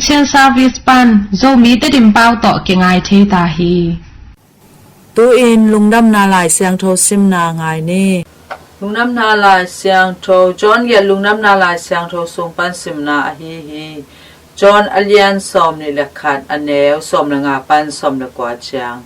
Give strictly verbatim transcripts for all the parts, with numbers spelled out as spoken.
Christian Service pan Zomi Tedim pau tawh kingai thei ta hi. Tu-in Lungdamna Lai Siangtho simna ngai ni. Lungdamna Lai Siangtho, John giat Lungdamna Lai Siangtho sung pan simna ahi hi. John a lian sawm nih le khat, a neu sawm le nga pan sawm le kua ciang.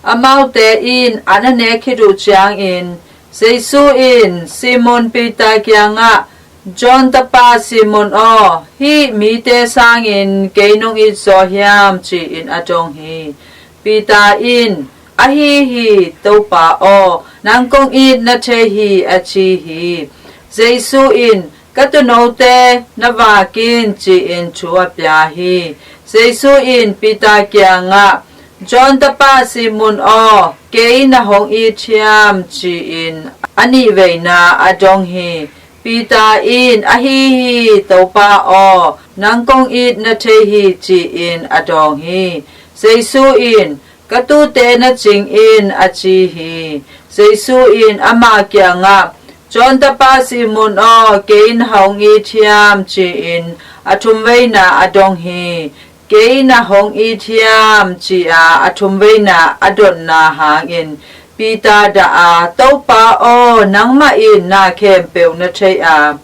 Amaute in an a nek khit uh ciangin, Jesu in Simon Peter kiangah, John tapa Simon aw, hih mite sangin kei nong it zaw hiam? Ci-in a dong hi. Peter in, Ahi hi, Topa aw, nang kong it na thei hi, a ci hi. Jesu in, Ka tuunote na vak in, ci-in thu a pia hi. Jesu in Peter kiangah, John tapa Simon aw, kei na hong it hiam? Ci-in a nihveina a dong hi. Peter in, Ahi hi, Topa aw, nang kong it na thei hi, ci-in a dawng hi. Jesu in, Ka tuute na cing in, a ci hi. Jesu in ama kiangah, John tapa Simon aw, kei na hong it hiam? Ci-in a thumveina a dong hi. Kei na hong it hiam? Ci-a a thumveina a dotna hangin Peter dah a, Topa aw, nangmah in na khempeuh na thei a,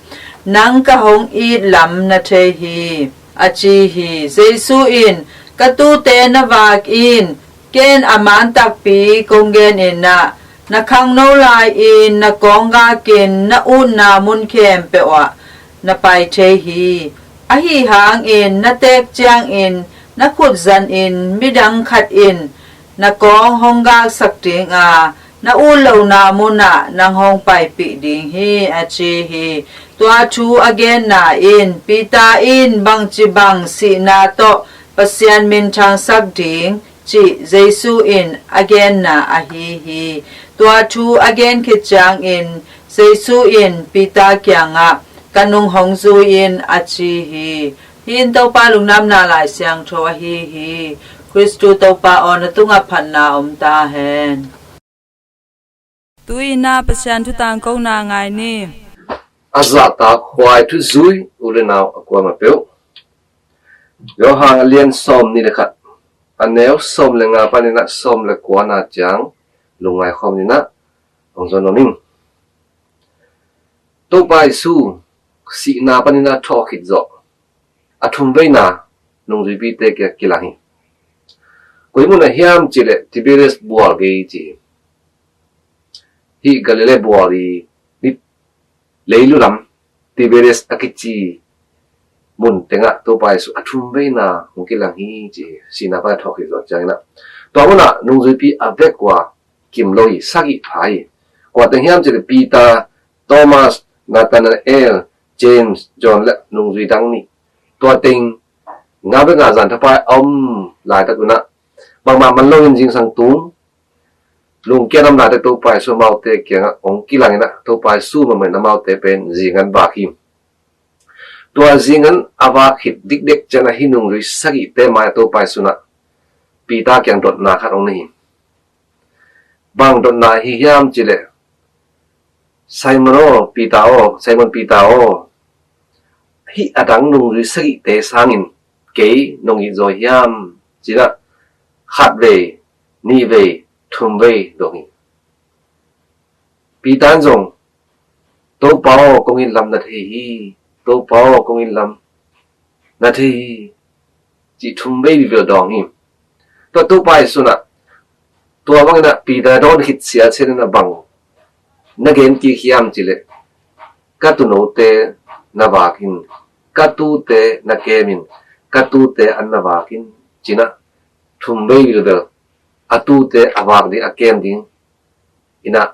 nang ka hong it lam na thei hi, a ci hi. Jesu in, Ka tuute na vak in, ken a man takpi kong gen in ah, na khangno lai-in na kawnggak in na utna mun khempeuh ah na pai thei hi. Ahi hangin na teek ciangin na khut zanin midang khat in na kawng hong gaksak ding a, na ut lohna munah nang hong paipih ding hi, a ci hi. Tua thu a genna in Peter in bangci bang sihna tawh Pasian minthangsak ding cih Jesu in a genna ahi hi. Tua thu a gen khit ciangin Jesu in Peter kiangah, Ka nung hong zui in, a ci hi. Hih in Topa Lungdamna Lai Siangtho ahi hi. Khristu Topa aw, na tungah phatna om ta hen. Tu-in ah Pasian thu tangkona ngai ni. A zahtak huai thu zui u le nau a kuamah peuh. Johan a lian sawm nih le khat, a neu sawm le nga panin ah sawm le kuana ciang lungngai khawm in ah hong zon nuam ing. Topa Jesu sihna panin ah thawh khit zawh a thumveina nungzuipite kiang kilang hi. Koi munah hiam cihleh Tiberias bual gei ci hi. Hih Galilee bual i leilu lam Tiberias a kici mun tengah Topa Jesu a thumveina hong kilang hi ci hi. Sihna pan a thawh khit zawh ciangin ah tua munah nungzuipi a vek ua kim lo hi, sagih pha hi. Kua teng hiam cihleh Peter, Thomas, Nathanael, James, John le nungzui dang nih. Tua teng nga bek nga zan thapai a om laitak un ah bangmah man loin zingsang tung lungkiat om laitak Topa Jesu amaute kiangah hong kilang in ah Topa Jesu mahmah in amaute pen zingan vak hi. Tua zingan a vak khit dikdek ciang ah hih nungzui sagihte mai-ah Topa Jesu in ah Peter kiang dotna khat hong nei hi. Bang dotna hi hiam cihleh, Simon aw, Peter aw, Simon Peter aw, hih a dang nungzui sagihte sangin kei nong it zaw hiam? Ci-in ah khatvei, nihvei, thumvei dong hi. Peter in zong, Topa aw, kong it lam na thei hi. Topa aw, kong it lam na thei hi, ci thumvei vivel dawng hi. Tua Topa Jesu in ah tua bangin ah Peter dawn khit sialsial in ah bang na gen kik hiam cihleh, ka tuunote na vak in, ka tuute na kem in, ka tuute an na vak in, ci-in ah thumvei vivel a tuute a vak ding, a kem ding in ah.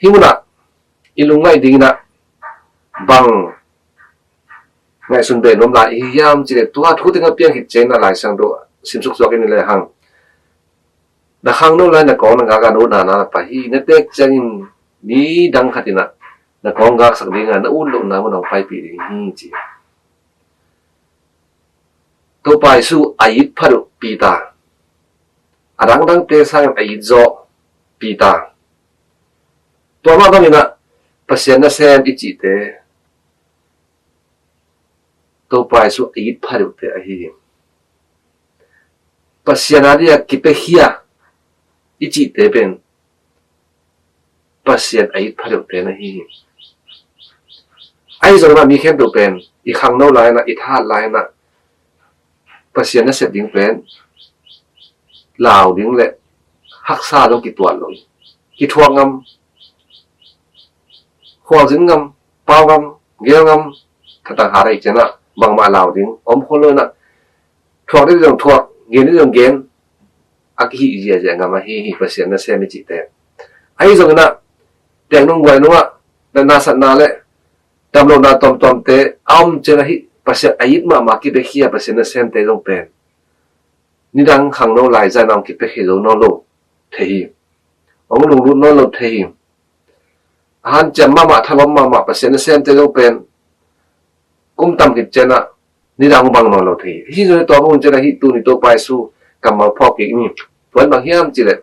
Hih munah i lungngaih dingin ah bang ngaihsun beh nuam lai i hi hiam cihleh, tua thu teng a piang khit ciangin ah Lai Siangtho simsuk suak in i le hang, na khangno lai na kawng na gak a na utna na pai hi. Na teek ciangin midang khat in ah na kawng gaksak ding a, na ut lohna mun ah hong paipih ding hi ci. Topa Jesu a it phat uh Peter, a dangdangte sangin a it zawh Peter. Tua mah bangin ah Pasian nasem i cihte, Topa Jesu a it pha deuhte ahi hi. Pasian a dia kipiakhia i cihte pen Pasian a it pha deuhte na hi hi. Ahi zongin ah mi khempeuh pen i khangno lai-in ah, i thahat lai-in ah Pasian nasep ding pen lau ding le haksa zong kituat lo hi. Kithuak ngam, khualzin ngam, pau ngam, gel ngam, thatang hat ahih ciangin ah bangmah lau ding om khol lo-in ah, thuak ding zong thuak, gen ding zong gen, a kihih ziahziah ngam ahi hi Pasian nasem i cihte. Ahi zongin ah teek nung guai nungah natna satna le damlohna tuamtuamte a om ciangin ah hih Pasian a it mahmah kipiakhia Pasian nasemte zong pen nidang khangno lai zan ah hong kipiakhia zo nawn lo thei hi. Hong lunglut nawn lo thei hi. A hanciam mahmah, thalawm mahmah Pasian nasemte zong pen kum tam khit ciangin ah nidang hong bang nawn lo thei hi. Hih zong hi tua bang hun ciangin ah hih tuni Topa Jesu kammal phawk kik ni. Tua in bang hiam cih leh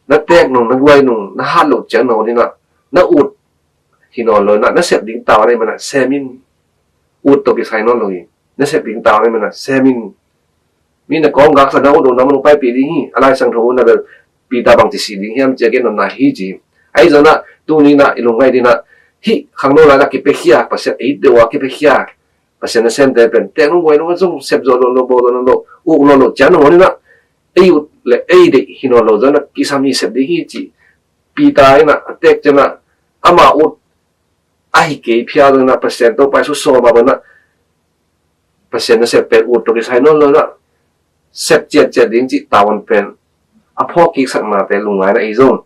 na teek nung, na guai nung, na hat loh ciang nangawn in ah na ut hi nawn lo-in ah, na sep ding tavuan ahih manin ah sem in. Ut tawh kisai nawn lo hi. Na sep ding tavuan ahih manin ah sem in. Mi na kawng gaksa na ut lo na man hong paipih ding hi. A Lai Siangtho na bel Peter bangci sih ding hiam ci a gen nawn na hi ci. Ahi zongin ah tuni-in ah i lungngaih dingin ah hih khangno lai-in ah kipiakhia, Pasian a it deuh a kipiakhia Pasian nasemte pen teek nung guai nung zong sep zawh nawn lo, bawl zawh nawn lo, uk nawn lo ciang nangawn in ah ei ut le ei deih hi nawn lo zongin ah kisam hi, sep ding hi ci. Peter in ah a teek ciangin ah ama ut ahi kei phial zongin ah Pasian Topa Jesu sawm a bangin ah Pasian nasep pen ut tawh kisai nawn lo-in ah sep ciatciat ding cih tavuan pen a phawk kiksaknate lungngaihna ahi zong,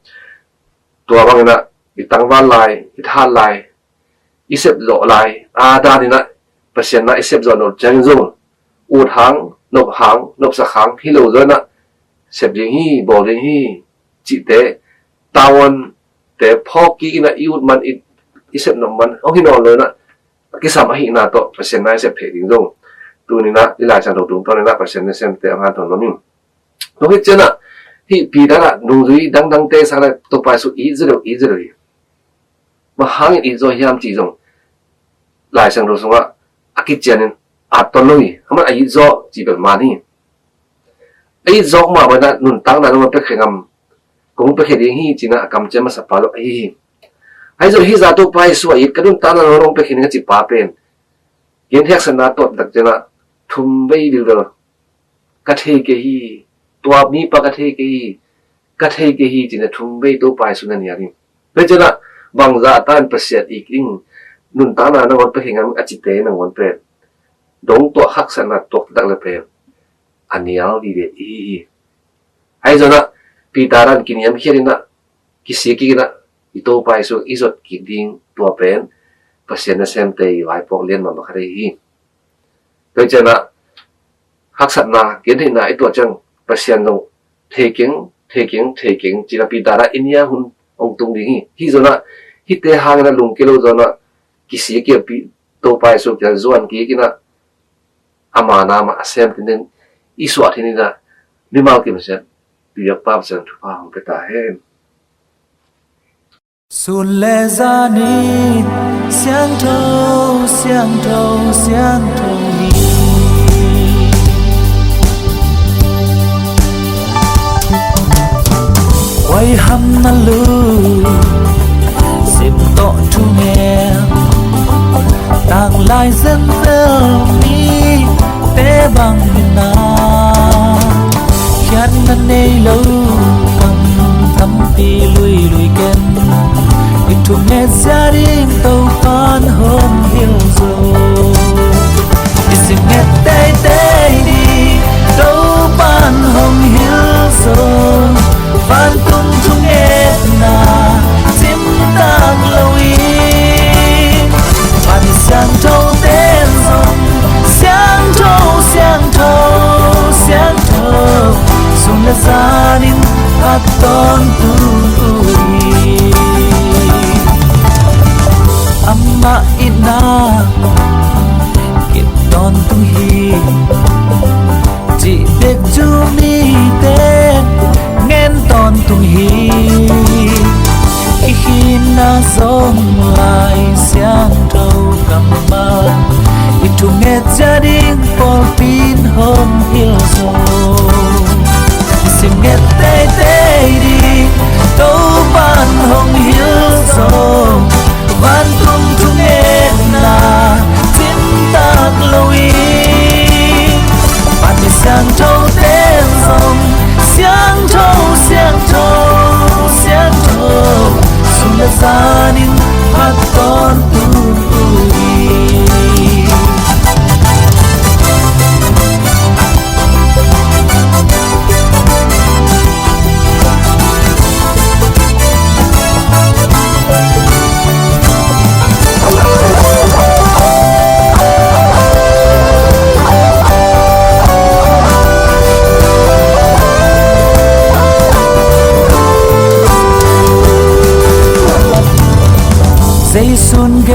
tua bangin ah i tangval lai, i thahat lai, i sep zawh lai a danin ah Pasian na i sep zawh nawn ciangin zong ut hang, nop hang, nopsak hang hi lo zongin ah sep ding hi, bawl ding hi cihte, tavuante phawk kik in ah i ut man, i, i sep nop man hong hi nawn lo-in ah a kisam ahihna tawh Pasian na i sep theih ding zong tuni-in ah i Lai Siangtho tungtawn in ah Pasian nasemte a hanthawn nuam ing. Tua khit ciangin ah hih Peter in ah nungzui dangdangte sang in ah Topa Jesu it zaw deuh, it zaw deuh hi. Bang hangin it zaw hiam cih zong Lai Siangtho sungah a kician in at tuan lo hi. Aman a it zaw cih bel man hi. A it zaw mah bangin ah nuntakna nangawn piakhia ngam, kong piakhia ding hi ci-in ah a kamciam masapa lo ahi hi. Ahi zong hih zah Topa Jesu a it, ka nuntakna nangawn hong piakhia ning a ci pa pen gen theihsakna tawh tak ciangin ah thum vei bilbel ka thei kei hi, tua mipa ka thei kei hi, ka thei kei hi ci-in ah thum vei Topa Jesu na nial hi. Tua ciangin ah bangzah tan Pasian it ing, nuntakna nangawn piakhia ngam a cite nangawn pen dong tuah, haksatna tuak taktak le pen a nial dide i hi hi. Ahi zongin ah Peter in kiniamkhiat in ah, kisik kik in ah i Topa Jesu i zot kik ding, tua pen Pasian nasemte i vaipuak lian mahmah khat ahi hi. Tua ciangin ah haksatna, gentheihna i tuah ciang Pasian zong thei keng, thei keng, thei keng ci-in ah Peter in ah i nia hun hong tung ding hi. Hih zongin ah hihte hangin ah lungkia lo zongin ah kisik kik, Topa Jesu kiang zuan kik in ah ama na mah a sem tinten i suah theih in ah mimal kim sian biakpa Pasian thupha hong pia ta hen. Sun le zan in siangtho, siangtho, siangtho hi. Huaiham na lu sim tawh thungen, tanglai zenzel mite bang in ah khiatna nei lo kam tampi luilui ken. I thunget zia ding Topa'n hong hilh zo. I simnget teitei ding Topa'n hong hilh zo. Vantung thungetna cimtak lo in, van siangthote zong siangtho, siangtho, siangtho, sun le zan in a tawntung uh hi. Amah itna kip tawntung hi, cih bek Jew-mite ngen tawntung hi. I hinna zong Lai Siangtho kammal, i thum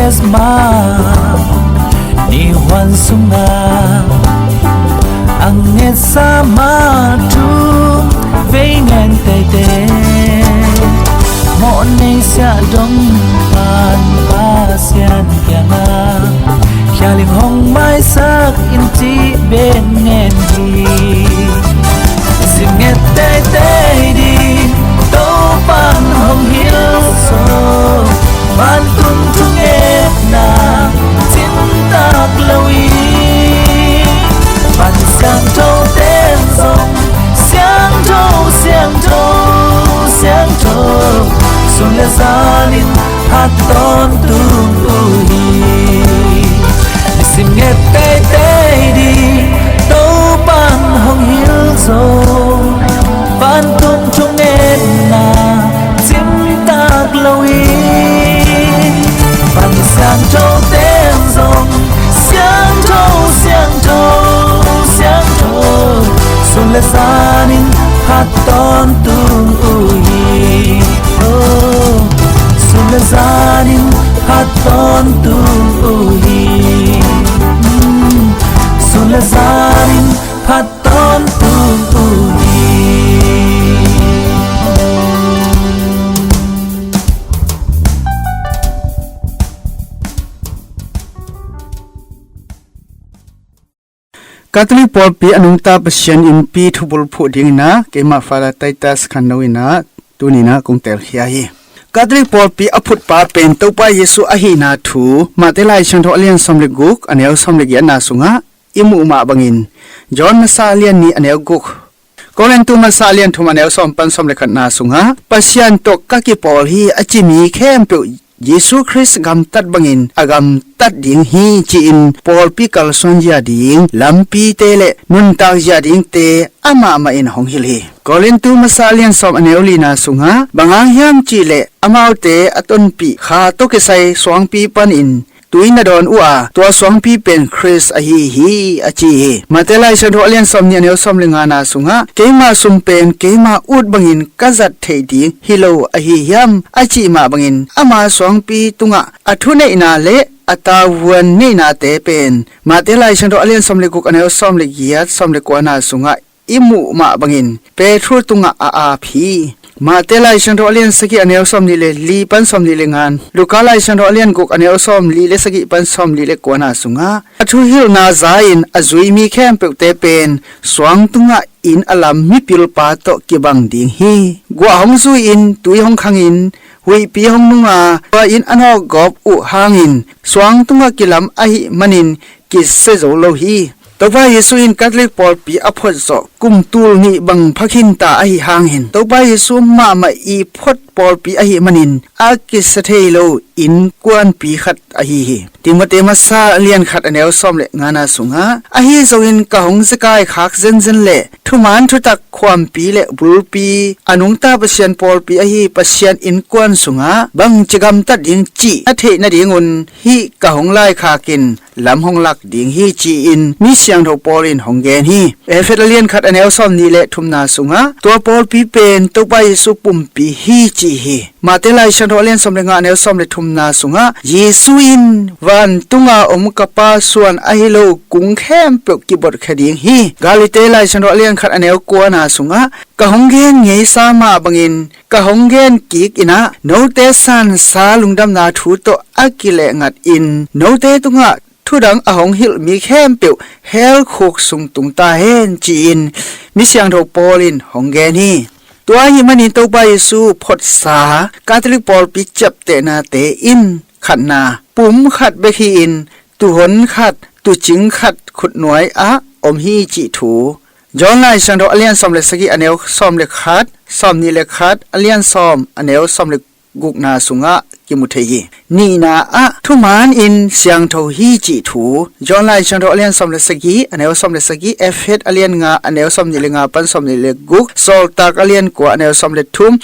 Christmas ni huan sungah a ngetsa mah thu vei ngen teitei. Mawh nei siah dong pan Pasian kiangah khialing hong maisak in cih bek ngen hi. Sim nget teitei ding Topan hong hilh zo, vantung thungetna cimtak lo hi. Van siangtho ten zong siangtho, siangtho, siangtho, sun le zanin phat tawntung uh hi. Sim nget teitei ding Topan hong hilh zo, vantung thungetna cimtak lo hi. Van siangtho ten zong siangtho, siangtho, siangtho, sun le zanin phat tawntung uh hi. Oh, sun le zanin phat tawntung uh hi. Mm, sun le zanin phat tawntung uh hi. Catholic pawlpi a nungta Pasian innpi thubulphuh dingin ah keimah Father Titus Khanno in ah tuni in ah kong telkhia hi. Catholic pawlpi a phutpa pen Topa Jesu ahihna thu Mate Lai Siangtho a lian sawm le guk, a neu sawm le giatna sungah i muh mah bangin John masa a lian nih, a neu guk, Korintu masa a lian thum, a neu sawm pan sawm le khatna sungah Pasian tawh ka kipawl hi a ci mi khempeuh Jesu Khrist gamtat bangin a gamtat ding hi ci-in pawlpi kalsuan zia ding lampite le nuntak zia dingte amah mah in hong hilh hi. Korintu masa a lian sawm, a neu lina sungah bang hang hiam cihleh amaute a tonpih kha tawh kisai suangpi panin tui na dawn uh a, tua suangpi pen Khrist ahi hi, a ci hi. Mate Lai Siangtho a lian sawm nih, a neu sawm le ngana sungah keima sum pen keima ut bangin ka zat theih ding hi lo ahi hiam a cih mah bangin ama suangpi tungah a thuneihna le a tavuan neihnate pen Mate Lai Siangtho a lian sawm le guk, a neu sawm le giat, sawm le kuana sungah i muh mah bangin Petru tungah a ap hi. Mate Lai Siangtho a lian sagih, a neu sawm nih le li pan sawm nih le ngan, Luka Lai Siangtho a lian guk, a neu sawm li le sagih pan sawm li le kuana sungah a thuhilhna za-in a zui mi khempeuhte pen suang tungah inn a lam mipilpa tawh kibang ding hi. Guah hong zui-in tui hong khangin huihpi hong nunga tua inn a nawkgawp uh hangin suang tungah kilam ahih manin kisia zo lo hi. Topa Jesu in Catholic pawlpi a phot zawh kum tul nih bang pha khinta ahi hangin Topa Jesu mahmah i phot pawlpi ahih manin a kisia thei lo innkuanpi khat ahi hi. Timote masa a lian khat, a neu sawm le ngana sungah, ahi zongin ka hong zekai khak zenzen le thuman thutak khuampi le bulpi a nungta Pasian pawlpi ahi Pasian innkuan sungah bangci gamtat ding cih a theih nadingun hih ka hong laikhak in lam hong lak ding hi, ci-in mi siangtho Paul in hong gen hi. Efesa a lian khat, a neu sawm nih le thumna sungah tua pawlpi pen Topa Jesu pumpi hi, ci hi. Mate Lai Siangtho a lian sawm le nga, a neu sawm le thumna sungah Jesu in vantunga om ka Pa suan ahi lo kung khempeuh kibotkhia ding hi. Galate Lai Siangtho a lian khat, a neu kuana sungah ka hong gen ngeisa mah bangin ka hong gen kik in ah note sansa lungdamna thu tawh a kilehngat in note tungah thudang a hong hilh mi khempeuh hell khuk sung tung ta hen, ci-in mi siangtho Paul in hong gen hi. Tua ahih manin Topa Jesu photsa Catholic pawlpi ciaptehnate in khatna pum khat bek hi-in tuhon khat, tucing khat khutnuai ah om hi cih thu John Lai Siangtho a lian sawm le sagih, a neu sawm le khat, sawm nih le khat, a lian sawm, a neu sawm le gukna sungah kimu thei hi. Nihna ah thuman in siangtho hi cih thu John Lai Siangtho a lian sawm le sagih, a neu sawm le sagih, Efesa a lian nga, a neu sawm nih le nga pan sawm nih le guk, Sawltak a lian kua, a neu sawm le thum,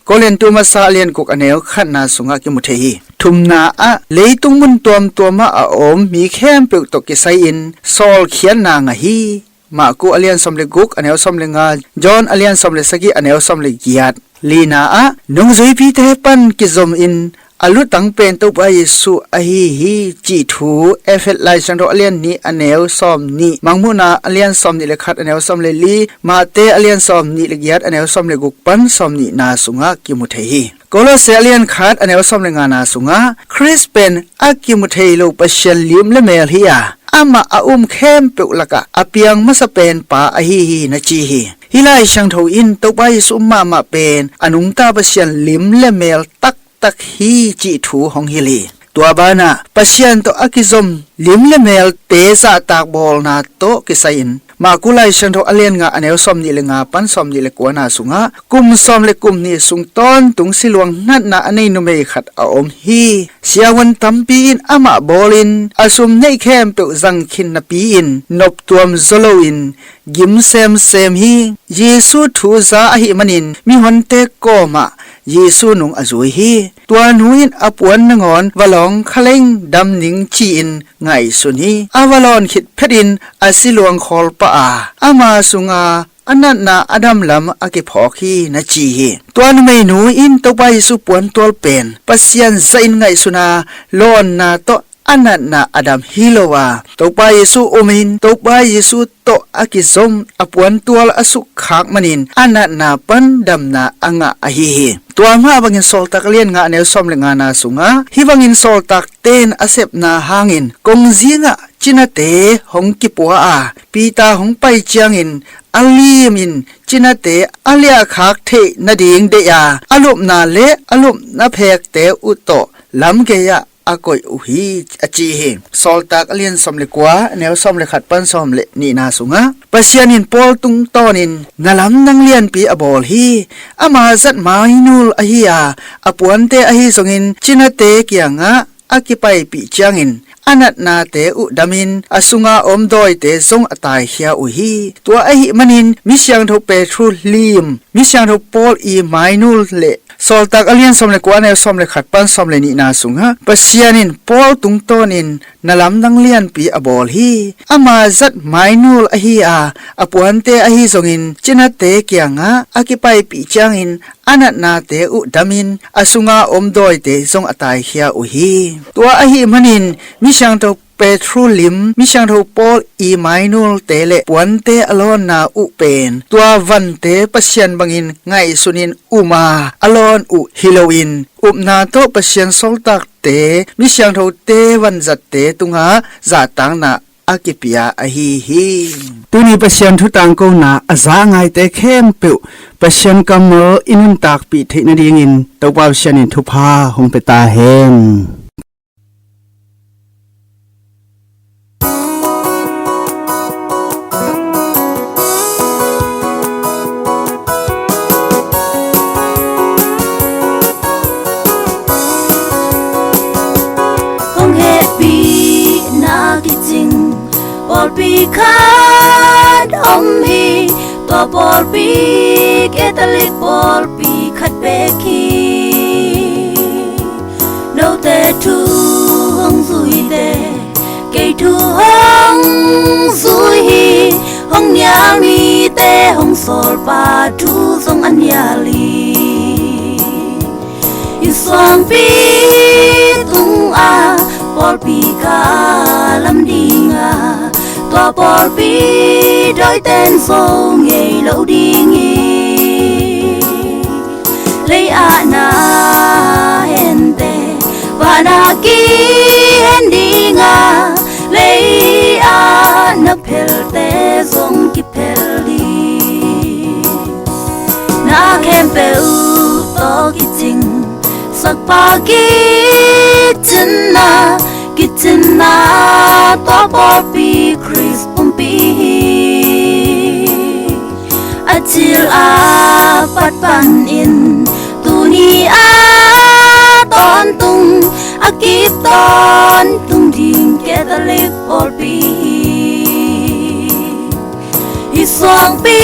Korintu masa a lian guk, a neu khatna sungah kimu thei hi. Thumna ah leitung mun tuamtuam ah a om mi khempeuh tawh kisai-in sawlkhiatna ngah hi. Marku a lian sawm le guk, a neu sawm le nga, John a lian sawm le sagih, a neu sawm le giat. Lina ah nungzuipite pan kizom in a lutang pen Topa Jesu ahi hi cih thu Efesa Lai Siangtho a lian nih a neu sawm nih, Mangmuhna a lian sawm nih le khat a neu sawm le li, Mate a lian sawm nih le giat a neu sawm le guk pan sawm nihna sungah kimu thei hi. Kolose a lian khat a neu sawm le ngana sungah Khrist pen a kimu thei lo Pasian lim le mel hi a, amah a um khempeuh lakah a piang masa pen pa ahi hi na ci hi. Hih Lai Siangtho in Topa Jesu mahmah pen a nungta Pasian lim le mel taktak hi cih thu hong hilh hi. Tua banah Pasian tawh a kizom lim le melte zahtak bawlna tawh kisai-in Marku Lai Siangtho a lian nga a neu sawm nih le nga pan sawm nih le kuana sungah kum sawm le kum nih sung tawntung siluang natna a nei numei khat a om hi. Siavuan tampi in amah bawlin a sum neih khempeuh zangkhin napi-in noptuam zaw loin gim semsem hi. Jesu thu za ahih manin mihonte kawmah Jesu nung a zui hi. Tua nu in a puan nangawn va lawng khaleng dam ning ci-in ngaihsun hi. A va lawn khit phetin a siluang khawl pah a, ama sunga a natna a damlam a kiphawk hi na ci hi. Tua numeinu in Topa Jesu puantual pen Pasian zahin ngaihsun a, lawnna tawh a natna a dam hi lo a, Topa Jesu umin Topa Jesu tawh a kizom a puantual a sukkhak manin a natna pan damna a ngah ahi hi. Tua mah bangin Sawltak a lian nga a neu sawm le ngana sungah hih bangin sawltakte in a sepna hangin kongzingah cinate hong kipua a, Peter hong pai ciangin a limin cinate a liahkhak theih nading deih a, a lupna le a lupna phekte uh tawh lamgei-ah a koih uh hi a ci hi. Sawltak a lian sawm le kua a neu sawm le khat pan sawm le nihna sungah Pasian in Paul tungtawnin na lamdang lianpi a bawl hi. Ama zat mainul ahi a, a puante ahi zongin cinate kiangah a kipaipih ciangin a natnate uh damin a sunga om dawite zong a taikhia uh hi. Tua ahih manin mi siangtho Petru lim, mi siangtho Paul i mainul le Sawltak a lian sawm le kua a neu sawm le khat pan sawm le nihna sungah Pasian in Paul tungtawnin na lamdang lianpi a bawl hi. Ama zat mainul ahi a, a puante ahi zongin cinate kiangah a kipaipih ciangin a natnate uh damin a sunga om dawite zong a taikhia uh hi. Tua ahih manin mi siangtho Petru lim, mi siangtho Paul i mainulte le puante a lawnna uh pen tua vante Pasian bangin ngaihsunin um a, a lawn uh hi loin upna tawh Pasian sawltakte, mi siangthote vanzatte tungah zahtakna a kipia ahi hi. Tuni Pasian thu tangkona a za ngaite khempeuh Pasian kammal i nuntakpih theih nadingin Topa Pasian in thupha hong pia ta hen. Hong hehpihna kicing pawlpi khat om hi. Tua pawlpi Catholic pawlpi khat bek hi. Note thu hong zuite, kei thu hong zui hi. Hong nial mite hong sawlpa thu zong a nial hi. Hih suangpi tungah pawlpi ka lam dingah, tua pawlpi dawiten zo ngei lo ding hi. Lei-ah na hente, vanah kihen dingah, lei-ah na phelte zong kiphel ding. Na khempeuh tawh kicing, sakpa kicinna, kicinna tua pawlpi Khrist pumpi hi. A cil a pat panin tuni a tawntung, a kip tawntung ding Catholic pawlpi hi. Hih suangpi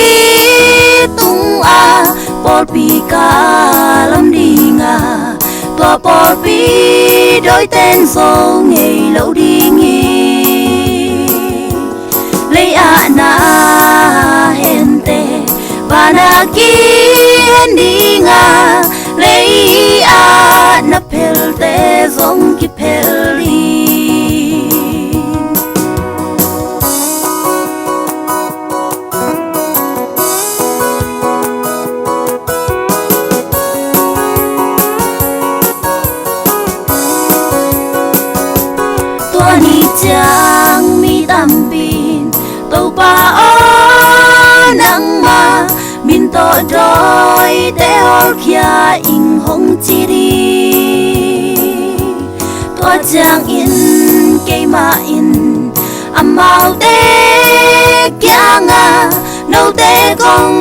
tungah pawlpi ka lam dingah, tua pawlpi dawiten zo ngei lo ding hi. Lei-ah na hente, vanah kihen dingah, lei-ah na phelte zong kiphel ding. Tua ni ciang mi tampi in, Topa aw, nangma min tawh dawite hawlkhia ing, hong ci ding. Tua ciangin keimah in amaute kiangah, note kong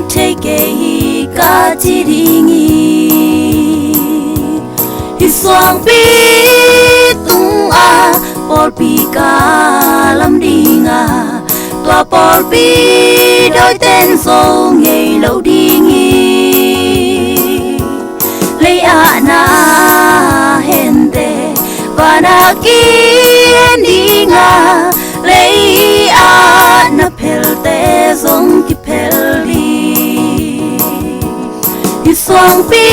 thei kei hi, ka ci ding hi. Hih suangpi tungah pawlpi ka lam ding a, tua pawlpi dawiten zo ngei lo ding hi. Lei-ah na hente vanah kihen ding a, lei-ah na phelte zong kiphel ding. Hih suangpi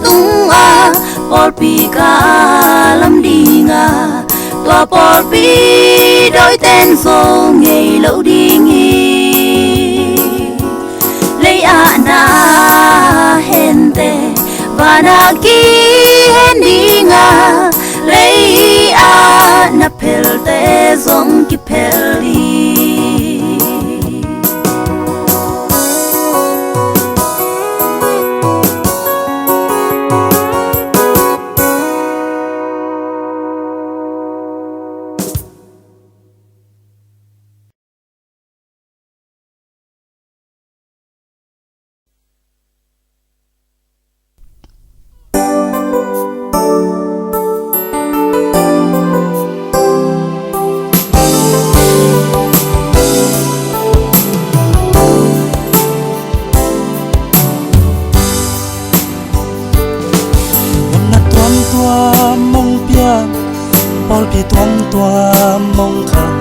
tungah pawlpi ka lam ding a, tua pawlpi dawiten zo ngei lo ding hi. Lei-ah na hente vanah kihen ding a, lei-ah na phelte zong kiphel ding. Nunna tuamtuam hong piang, pawlpi tuamtuam hong khang,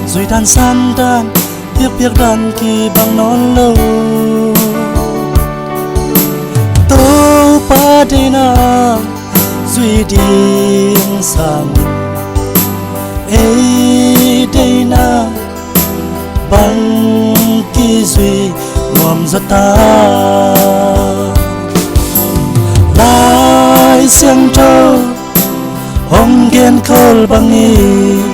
zuidan sandan, piakpiak dan kibang nawn lo. Topa deihna zui ding sangin, ei deihna bang kizui nuam zaw ta. Lai Siangtho hong genkhol bangin,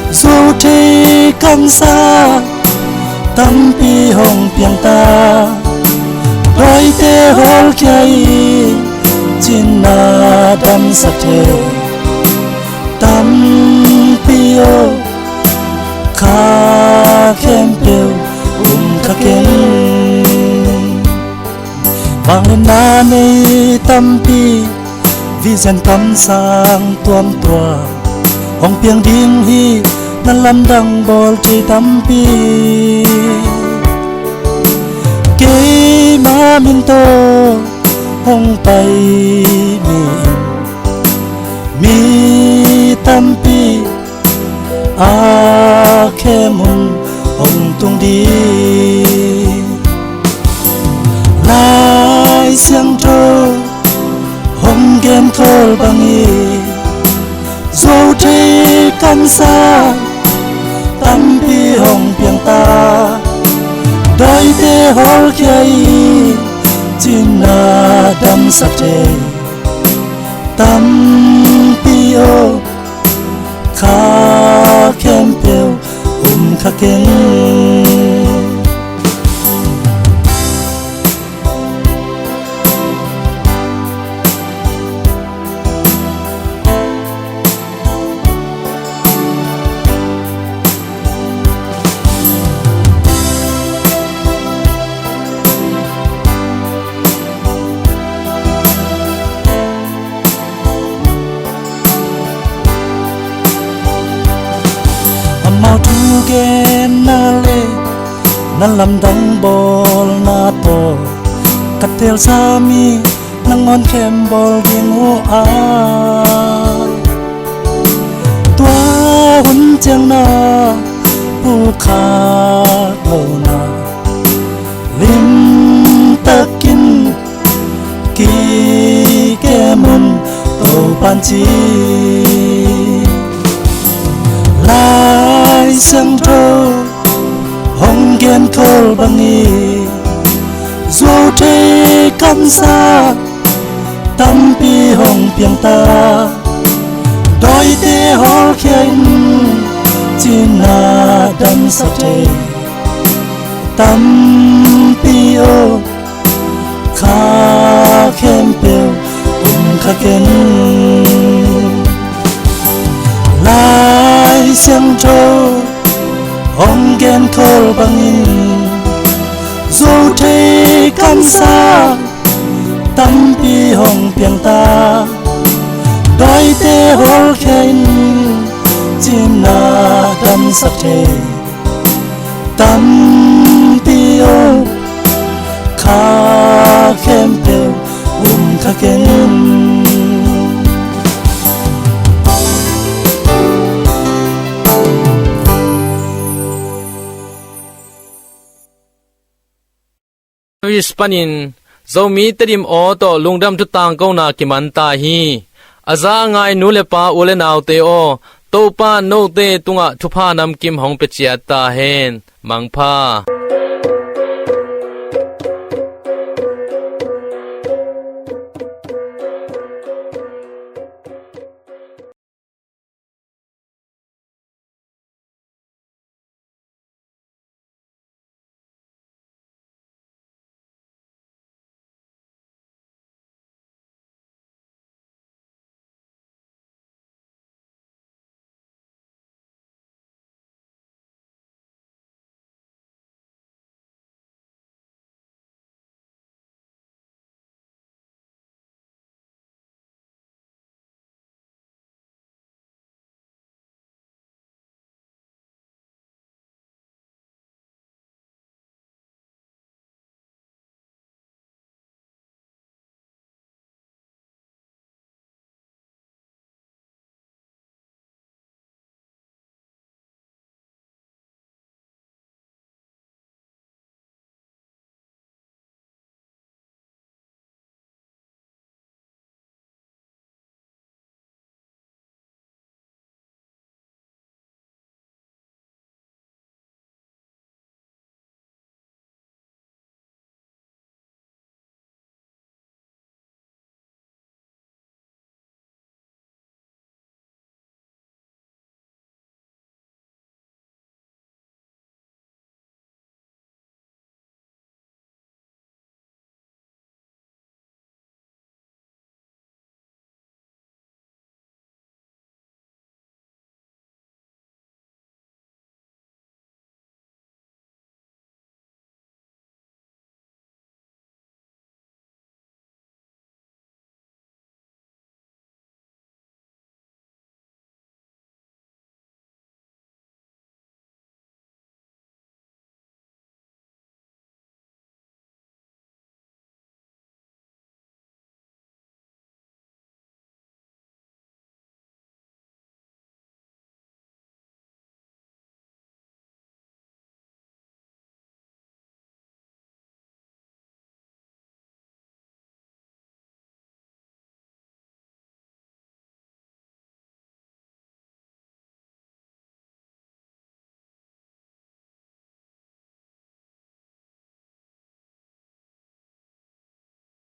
zo thei kamsa tampi hong piang ta. Dawite hawlkhia in, cina damsak thei tampi aw, kha khempeuh um kha keng. Vangliatna nei tampi, vision kamsang tuamtuam hong piang ding hi. Na lamdang bawl thei tampi, keima min tawh hong pai mi, mi tampi a khem hun hong tung ding. Lai Siangtho hong genkhol bangin, zo thei kamsa tampi hong piang ta. Dawite hawlkhia in, cina damsak thei tampi aw, kha khempeuh um kha keng. Amau thugenna le na lamdang bawlna tawh ka teelsa mi nangawn khem bawl ding uh a, tua hun ciang na pukkhak lohna limtakin kik mun Topa'n ci. Lai Siangtho hong genkhol bangin zuau thei kamsa tampi hong piangta. Dawite hawlkhia in cina damsak thei tampi aw, kha khempeuh um kha ken. Lai Siangtho hong genkhol bangin zuau thei kamsa tampi hong piangta. Dawite hawlkhia in cina damsak thei tampi aw, kha khempeuh um kha ken. Panin Zomi Tedim aw tawh lungdam thu tangkona kiman ta hi. A za a ngai nu le pa u le naute aw, Topa note tungah thupha namkim hong pia ciat ta hen. Mangpha.